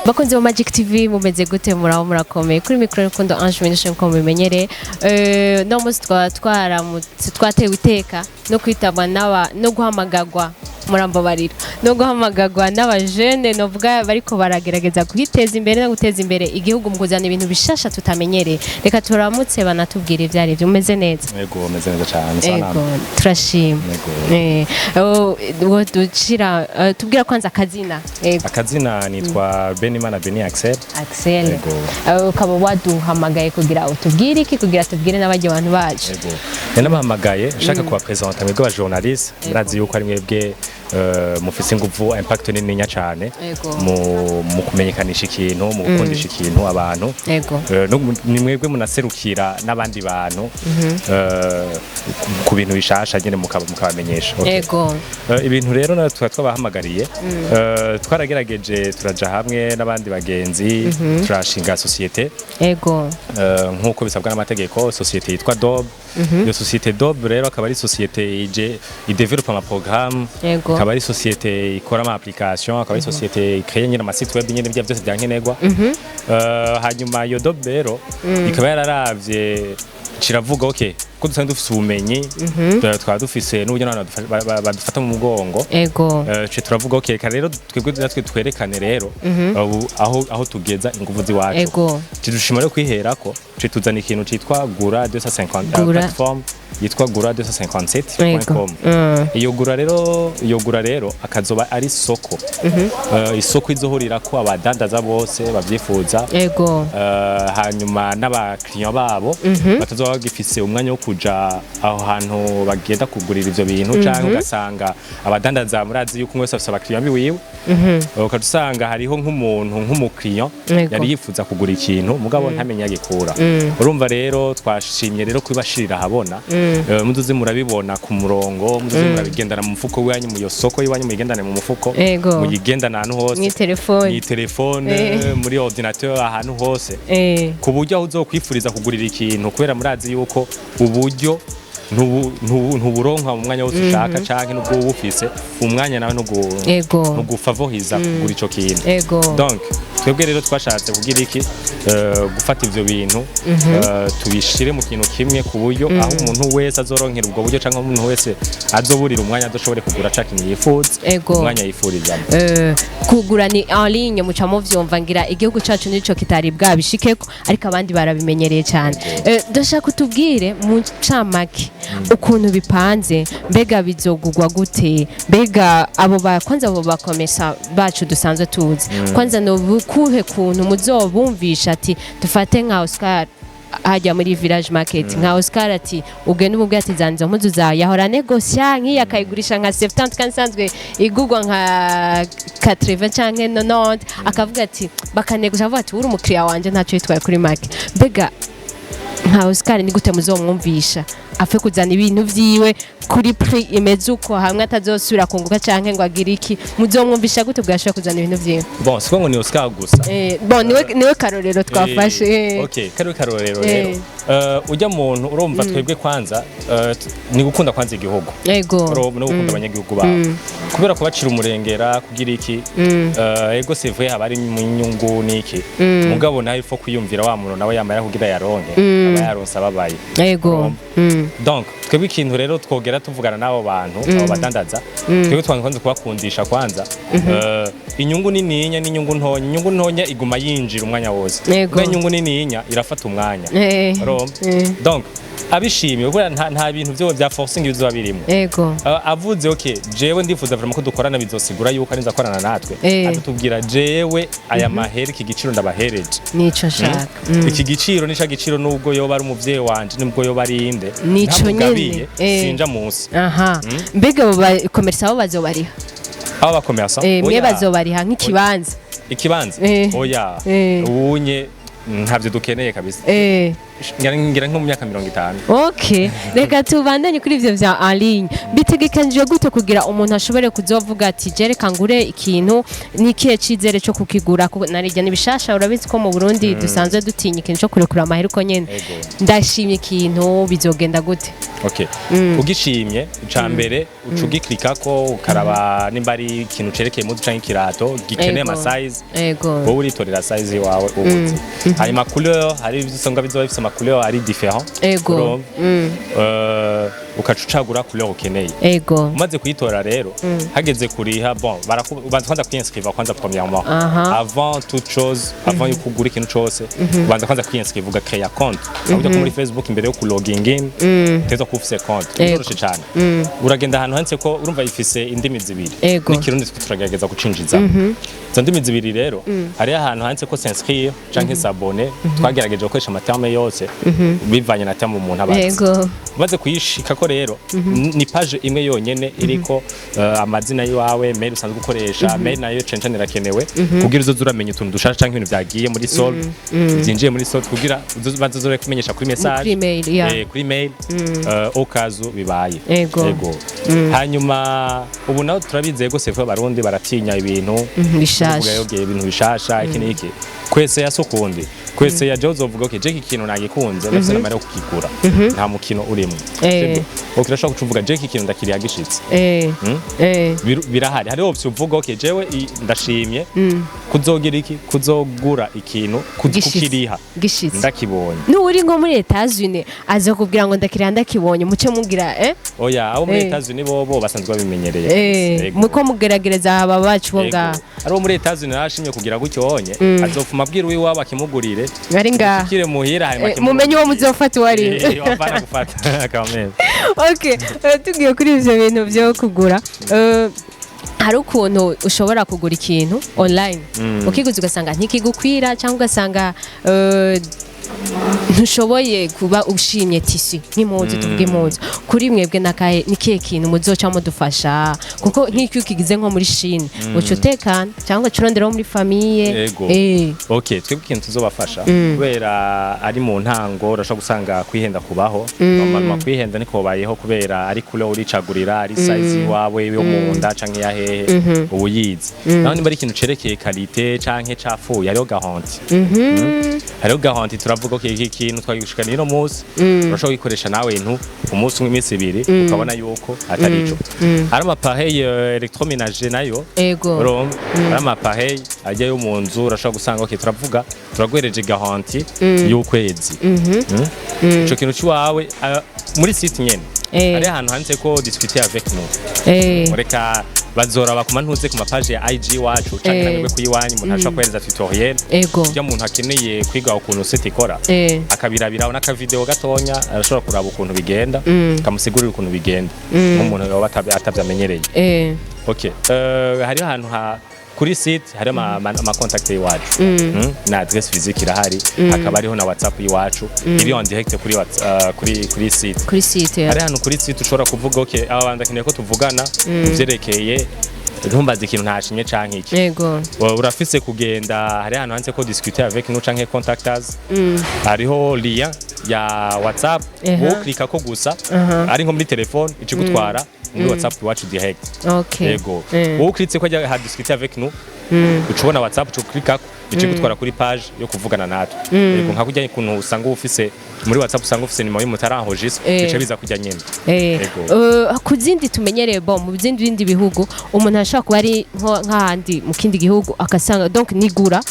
Bakunzi ba Magic TV, mumeze gute? Muraho, murakomeye? Kuri micro Rukundo Ange Menishe, nko mubimenyereye. No munsi twaba twaramutse, twatewe iteka no kwitabwa n'aba no guhamagagwa, murambabarira, no guhamagagwa n'abajene novuga bariko baragerageza kwiteza imbere no guteza imbere igihugu mu kuzana ibintu bishasha tutamenyereye. Reka turamutse banatubwira ivyo ari vyo. Umeze neza? Yego, meze neza cyane. Ego, turashima. Yego. Oh, wo ducira, tubwira kwanza akazina. Ego. Akazina nitwa Benimana Beni Axel. Axel. Yego. Ukaba waduhamagaye kugira utubwire iki, kugira tubwire n'abajya bantu bacu? Yego, nanabahamagaye nshaka kubapresenta mwebwe aba journaliste. Murazi yuko ari mwebwe mufise inguvu, impact nininya cyane mu kumenyekanisha ikintu, mu gukundisha ikintu abantu. Ni mwebwe munaserukira n'abandi bantu ku bintu bishasha nyene mukabamenyesha. Okay. Ibintu rero natwe tukaba twabahamagariye, twaragerageje turaja hamwe n'abandi bagenzi, turashinga société nk'uko bisabwa n'amategeko, société yitwa DOB. Iyo société DOB rero akaba ari société ije idevelopa ama programme, akaba ari société ikora ama application, akaba ari société icreye nyine ama site web nyine, bya byose byankenerwa. Hanyuma iyo DOB rero ikaba yararavye, kiravuga: "Okay, ko dusanzwe dufise ubumenyi, twaba dufise n'uburyo n'abantu badufata mu mugongo." Ce turavuga: "Okay, reka rero twebwe natwe twerekane rero aho tugeza inguvu z'iwacu." Tudushima rero kwiherako, ce tuzana ikintu citwa Gura 250, Gura. platform yitwa Gura 257.com. Iyo Gura rero akazoba ari isoko, isoko izohurirako abadandaza bose bavyifuza, hanyuma n'abakiriya babo batazoba bagifise umwanya wo kuja aho hantu bagenda kugurira ivyo bintu, canke ugasanga abadandaza, murazi yuko umwe wese afise abakiriya biwiwe, ukaca usanga hariho nk'umuntu, nk'umukiriya yari yifuza kugura ikintu mugabo ntamenye agikura. Urumva rero twashimye rero kubibashirira ahabona. Muzoze murabibona ku murongo, muzoze murabigendana mu mufuko w'iwanyu, mu iyo soko y'iwanyu muyigendane mu mufuko, muyigendane ahantu hose. Mw'itelefone. Mw'itelefone, muri ordinateur, ahantu hose, ku buryo aho uzokwifuriza kugurira ikintu, kubera murazi yuko uburyo ntuburonka mu mwanya wose ushaka, canke nubwo uba ufise umwanya nawe ntugufavoriza kugura ico kintu. Donc twebwe rero twashatse kugira iki? Gufata ivyo bintu, tubishire mu kintu kimwe, ku buryo aho umuntu wese azoronkera ubwo buryo canke umuntu wese azoburira umwanya azoshobore kugura ca kintu yifuza umwanya yifurizamo. Kugura ni en ligne, muca muvyumva. Ngira igihugu cacu nico kitari bwabishikeko, ariko abandi barabimenyereye cyane. Ndashaka utubwire mu ncamake ukuntu bipanze. Mbega bizogugwa gute? Mbega abo ba kwanza, abo bakomesa bacu dusanzwe tuzi, kwanza no bukuhe kuntu muzobumvisha ati dufate nka Oscar hajya muri Village Market, nka Oscar ati ugende umubwire ati zanze mpuzu zawe yahora negosia nk'iyi akayigurisha nka 70 kandi isanzwe igugwa nka 80 canke 90, akavuga ati bakanegosia, avuga ati uri umukiriya wanje, ntacyo yitwaye kuri make. Mbega nka Oscar ni gute muzomwumvisha apfe kuzana ibintu vyiwe kuri prix imeze uko, hamwe atazosubira kunguka canke ngo agire iki? Muzomwumvisha gute bwashobora kuzana ibintu vyiwe? Bon, siko ngo ni Oscar gusa. Bon, niwe karorero twafashe. Okay, kariwe karorero rero. Ujya muntu, urumva twebwe kwanza ni gukunda kwanza igihugu. Urumva, no gukunda abanyagihugu babo, kubera kubacira umurengera kugira iki, ego, c'est vrai, haba ari mu nyungu niki, mugabo nawe ifo kwiyumvira wa muntu nawe yamara kugira yaronke, aba yaronse ababaye. Urumva? Donc twebwe ikintu rero twogera tuvugana n'abo bantu, abo badandaza, twebwe twanze kwanza kubakundisha kwanza inyungu nininya n'inyungu ntonya. Inyungu ntonya iguma yinjira umwanya wose. Mugabo inyungu nininya irafata umwanya. Urumva? Donc abishimiye, kubera nta bintu vyo bya forcing bizoba birimo. Avuze: "Okay, jewe ndifuza vraiment ko dukorana," bizosigura yuko arinza akorana natwe. Atubwira: "Jewe aya mahera, iki giciro ndabahereje." Nico nshaka. Iki giciro nica giciro, nubwo yoba ari umuvyeyi wanje, nubwo yoba ari inde, Nico ntamugabiye, nyene. Sinja munsi. Aha, mbega abo bakomersa bo bazobariha? Aba bakomersa? Mwe bazobariha nk'ikibanza? Ikibanza? Oya. Ubunye ntavyo dukeneye kabisa. Ngira nko mu myaka 50. Okay, reka tubandanye kuri ivyo vya en ligne. Bitegekanijwe gute kugira umuntu ashobore kuzovuga ati: "Je reka ngure ikintu"? Ni ikihe cizere cyo kukigura? Kuko narijya ni bishasha, urabizi ko mu Burundi dusanzwe dutinya ikintu cyo kurekura amahera uko nyene. Ndashimye ikintu, bizogenda gute? Okay, ugishimye, ica mbere uca ugiklikako, ukaraba nimba ari ikintu cerekeye impuzu canke ikirato gikeneye ama size. Wowe uritorera size iwawe ubuzi, hanyuma couleur, hari ibyo usanga bizoba bifise ama couleur ari différent. Urumva? Ukaca ucagura couleur ukeneye. Umaze kuyitora rero, hageze kuriha, bon, ubanza kwanza kwinscriva kwanza premièrement. Avant toute chose, avant yuko ugura ikintu cose, ubanza kwanza kwinscriva, ugacréa compte. Aho ko muri Facebook, imbere yo kulogging in, uteza kuba ufise compte. Biroroshe cane. Uragenda ahantu handitse ko, urumva ifise indimi zibiri n'ikirundi, twe turagerageza kucinjiza izo ndimi zibiri. Rero hariho ahantu handitse ko s'inscrire canke s'abonner. Twagerageje gukoresha ama terme yose bivanye na terme umuntu aba azi. Umaze kuyishikako rero, ni page imwe yonyene iriko amazina yiwawe, mail usanzwe ukoresha. Mail nayo cane cane irakenewe kugira uzoze uramenya utuntu dushasha canke ibintu vyagiye muri solde, vyinjiye muri solde, kugira bazozore kumenyesha kuri message. Kuri mail, yeah. Kuri mail, au cas où bibaye. Hanyuma ubu naho turabizeye gose ko abarundi baratinya ibintu Bishasha. Kuvuga yogeye ibintu bishasha, iki n'iki. Kwese ya sokundi kwese ya je uzovuga: "Okay, je iki kintu nagikunze, ndafise n'amahera yo kukigura, nta mukino urimo." Sibyo? Okay, urashobora kucuvuga: "Je iki kintu ndakiriya gishitse." Birahari, hariho option uvuga: "Okay, jewe ndashimye kuzogira iki, kuzogura ikintu, Gishitse. kukiriha Gishitse. ndakibonye." N'uri nko muri Etats-Unis azokubwira ngo ndakiriya ndakibonye, muce mugira Oya, abo muri Etats-Unis bobo basanzwe babimenyereye. Muko mugerageza aba bacu bo Yego. ngaha. Ari uwo muri Etats-Unis narashimye kugira gutyo wonye, azopfuma abwira uwiwabo akimugurire. Ari ngaha. Ushikire muhira, hanyuma Mumenye uwo muzofata uwo ari we. Wapana gufata quand même. Okay, tugiye kuri ivyo bintu vyo kugura, hari ukuntu ushobora kugura ikintu online, ukiguza ugasanga ntikigukwira, cyangwa ugasanga ntushoboye kuba ushimye tissu nk'impuzu, tuvuge impuzu. Kuri mwebwe nakahe, ni kihe kintu muzoca mudufasha? Kuko nk'icyo ukigize nko muri Chine, uca utekana cyangwa uca uronderaho muri famille. Okay, twebwe ikintu tuzobafasha, kubera ari mu ntango, urashobora gusanga kwihenda kubaho. Normalement kwihenda niko bayeho, kubera ari kure uricagurira, ari size iwawe yo mu nda canke ya hehe, ubu yize. Naho niba ari ikintu cerekeye qualité canke cafuye, hariho garantie. Hariho garantie. Turavuga: "Okay, iki kintu twagishikana ino munsi, urashobora kugikoresha nawe ntu umunsi umwe, iminsi 2, ukabona yuko atari ico." Ari ama appareil électroménager nayo, urumva, ari ama appareil ajya yo mu nzu, urashobora gusanga, okay, turavuga turaguhereje garantie y'ukwezi. Ico kintu ciwawe, muri site nyene hari ahantu handitse ko discuter avec nous. Reka bazoraba ku mantuze, ku ma page ya IG wacu canke namwe kuyiwanyu, umuntu ashobora kohereza tutoriel. Iyo umuntu akeneye kwiga ukuntu site ikora, akabirabiraho n'aka vidéo gatonya, arashobora kuraba ukuntu bigenda, kamusigurira ukuntu bigenda, nk'umuntu yoba atavyamenyereye. Okay, hariho ahantu ha kuri site hari ama contact y'iwacu. Na adresse physique irahari, hakaba hariho na WhatsApp y'iwacu iri en direct kuri kuri site. Kuri site ya. Hari ahantu kuri site ushobora kuvuga: "Okay, aba bantu ndakeneye ko tuvugana kuvyerekeye, ntumbaze ikintu ntashimye canke iki." Urafise kugenda hari ahantu handitse ko discuter avec nous canke contact us. Hariho lien ya WhatsApp. Wowe uklika ko gusa, ari nko muri telefone, ikigutwara muri WhatsApp iwacu direct. Yego. Wowe uklitse ko ajya ha discuter avec nous, uca ubona WhatsApp, uca uklikako, ikigutwara kuri page yo kuvugana natwe. Yego, nka kurya ukuntu usanga ufise muri WhatsApp, usanga ufise nimero y'umuntu aranhojise, bica biza kujya nyene. Yego. Ku zindi tumenyereye, bon, mu zindi bindi bihugu umuntu ashobora kuba ari nk'ahandi mu kindi gihugu agasanga donc nigura.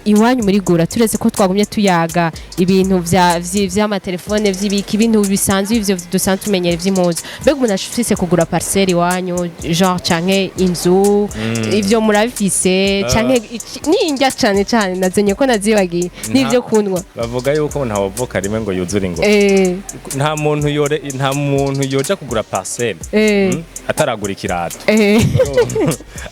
Iwanyu muri gura, turetse ko twagumye tuyaga ibintu vy'amatelefone, vy'ibiki, ibintu bisanzwe ivyo dusanzwe tumenyereye vy'impuzu, mbega umuntu ashobora kugura parcelle iwanyu, genre, canke inzu, ivyo murabifise? Canke n'indya cane cane nazonye ko nazibagiye, n'ivyo kunywa. Bavuga yuko ntawavuka rimwe ngo yuzure ingoma. Nta muntu yore, nta muntu yoja kugura parcelle. ataragura ikirato,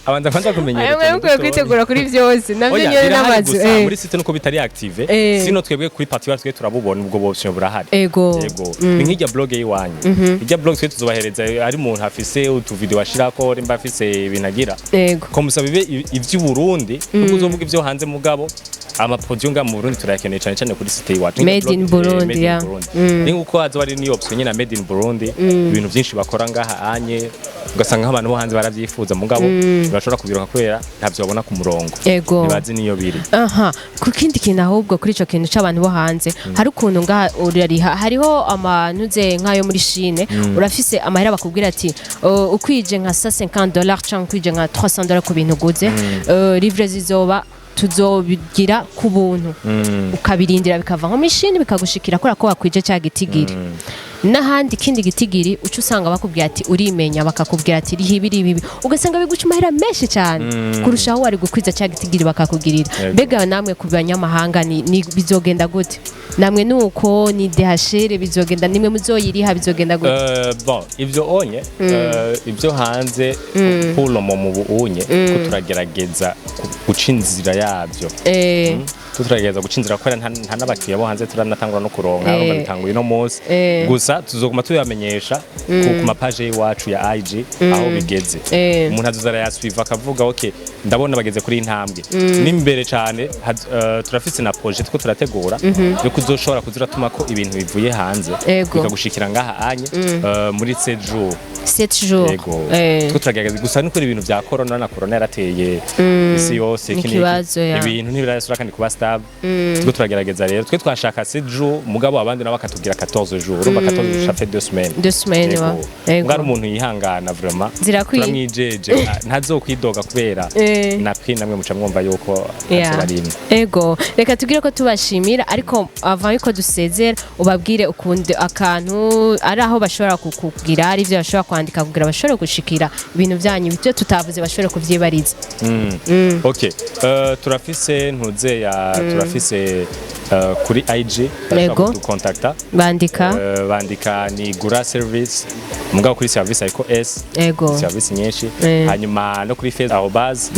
abanza kwanza kumenyera Ayo utuntu mukwiye dutoya. kwitegura kuri byose navyo Oya, nyene birahari n'amazu. gusa muri site nuko bitari active. Sino twebwe kuri partie yacu twe turabubona, ubwo option burahari. Yego, ni nk'irya blog y'iwanyu, irya blog twe tuzobahereza, ari umuntu afise utuvideo ashirako, nimba afise ibintu agira, comme ça bibe ivy'u Burundi, kuko uzovuga ivyo hanze, mugabo amaproduit nga mu Burundi turayakeneye cyane cyane kuri site iwacu. Made in Burundi, Made in Burundi. Ni nkuko hazoba ari niyo option nyine ya made in Burundi, ibintu byinshi bakora ngaha anye, ugasanga nk'abantu bo hanze baravyifuza, mugabo ntibashobora kubironka kubera ntavyo babona ku murongo, ntibazi niyo biri. Aha, ku kindi kintu ahubwo, kuri ico kintu c'abantu bo hanze, hari ukuntu ngaha urariha, hariho amantuze nk'ayo muri Chine, urafise amahera bakubwira ati ukwije nka $50 canke ukwije nka $300 ku bintu uguze, livre zizoba tuzobigira ku buntu, ukabirindira bikava nko muri Chine bikagushikira kubera ko wakwije cya gitigiri. N'ahandi ikindi gitigiri uca usanga bakubwira ati urimenya, bakakubwira ati riha ibi, riha ibi, ugasanga biguca amahera menshi cyane kurushaho wari gukwiza cya gitigiri bakakugirira. Mbega namwe ku banyamahanga ni bizogenda gute? Namwe nuko ni DHL bizogenda, nimwe muzoyiriha, bizogenda gute? Bon, ivyo onye, ivyo hanze pour le moment ubu unye ko turagerageza guca inzira yavyo. Ko turagerageza guca inzira kubera nta n'abakiriya bo hanze turanatangura no kuronka. Urumva bitanguye uno munsi. Gusa tuzoguma tubibamenyesha ku mapaje y'iwacu ya IG aho bigeze. Umuntu azoza arayaswiva akavuga: "Ok, ndabona bageze kuri iyi ntambwe." N'imbere cane turafise na projet two turategura yo kuzoshobora kuziratuma ko ibintu bivuye hanze bikagushikira ngaha anye muri 7 jours. 7 jours. Yego. Two turagerageza gusa nuko ibintu vya corona na corona yarateye isi yose, Ni iki n'iki. ikibazo, ya. Ibintu ntibirasubira kandi kuba stable. Two turagerageza rero, twe twashaka 7 jours, mugabo abandi nabo bakatubwira 14 jours. Urumva 14 jours, ça fait 2 semaines. 2 semaines, wa. Yego. Mugabo umuntu yihangana vraiment Zirakwiye. turamwijeje, ntazokwidoga kubera na prix namwe muca mwumva yuko azoba ari imwe. Ego, reka tugire ko tubashimira, ariko avant yuko dusezera ubabwire ukundi akantu ari aho bashobora kukubwira, ari ibyo bashobora kwandika kugira bashobore gushikira ibintu byanyu, ibyo tutavuze bashobore kuvyibariza. Ok, turafise ntuze ya, turafise kuri IG bashobora kudukontakta. Bandika. Bandika ni Gura Service, mugabo kuri service ariko S, service nyinshi. Hanyuma no kuri facebook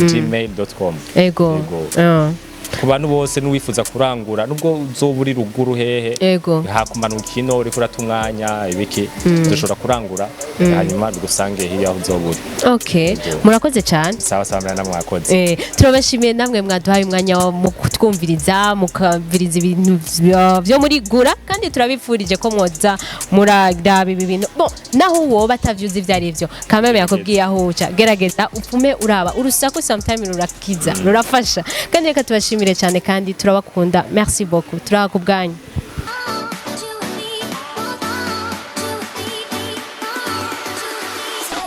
@gmail.com. Ego. Ku bantu bose n'uwifuza kurangura, nubwo uzoba uri ruguru hehe, hakumanuka ino uriko urata umwanya ibiki, dushobora kurangura hanyuma bigusange hiya aho uzoba uri. Okay, murakoze cyane. Sawa sawa, mwana mwakoze. Turabashimiye namwe mwaduhaye umwanya wo mu kutwumviriza, mukamviriza ibintu vyo muri Gura, kandi turabifurije ko mwoza muraraba ibi bintu. Bon, naho woba atavyuzi ivyo ari vyo, kameme yakubwiye aho uca, gerageza upfume uraba urusaku, sometime rurakiza, rurafasha. Kandi reka tubashimire cyane kandi turabakunda. Merci beaucoup, turaha ku bwanyu.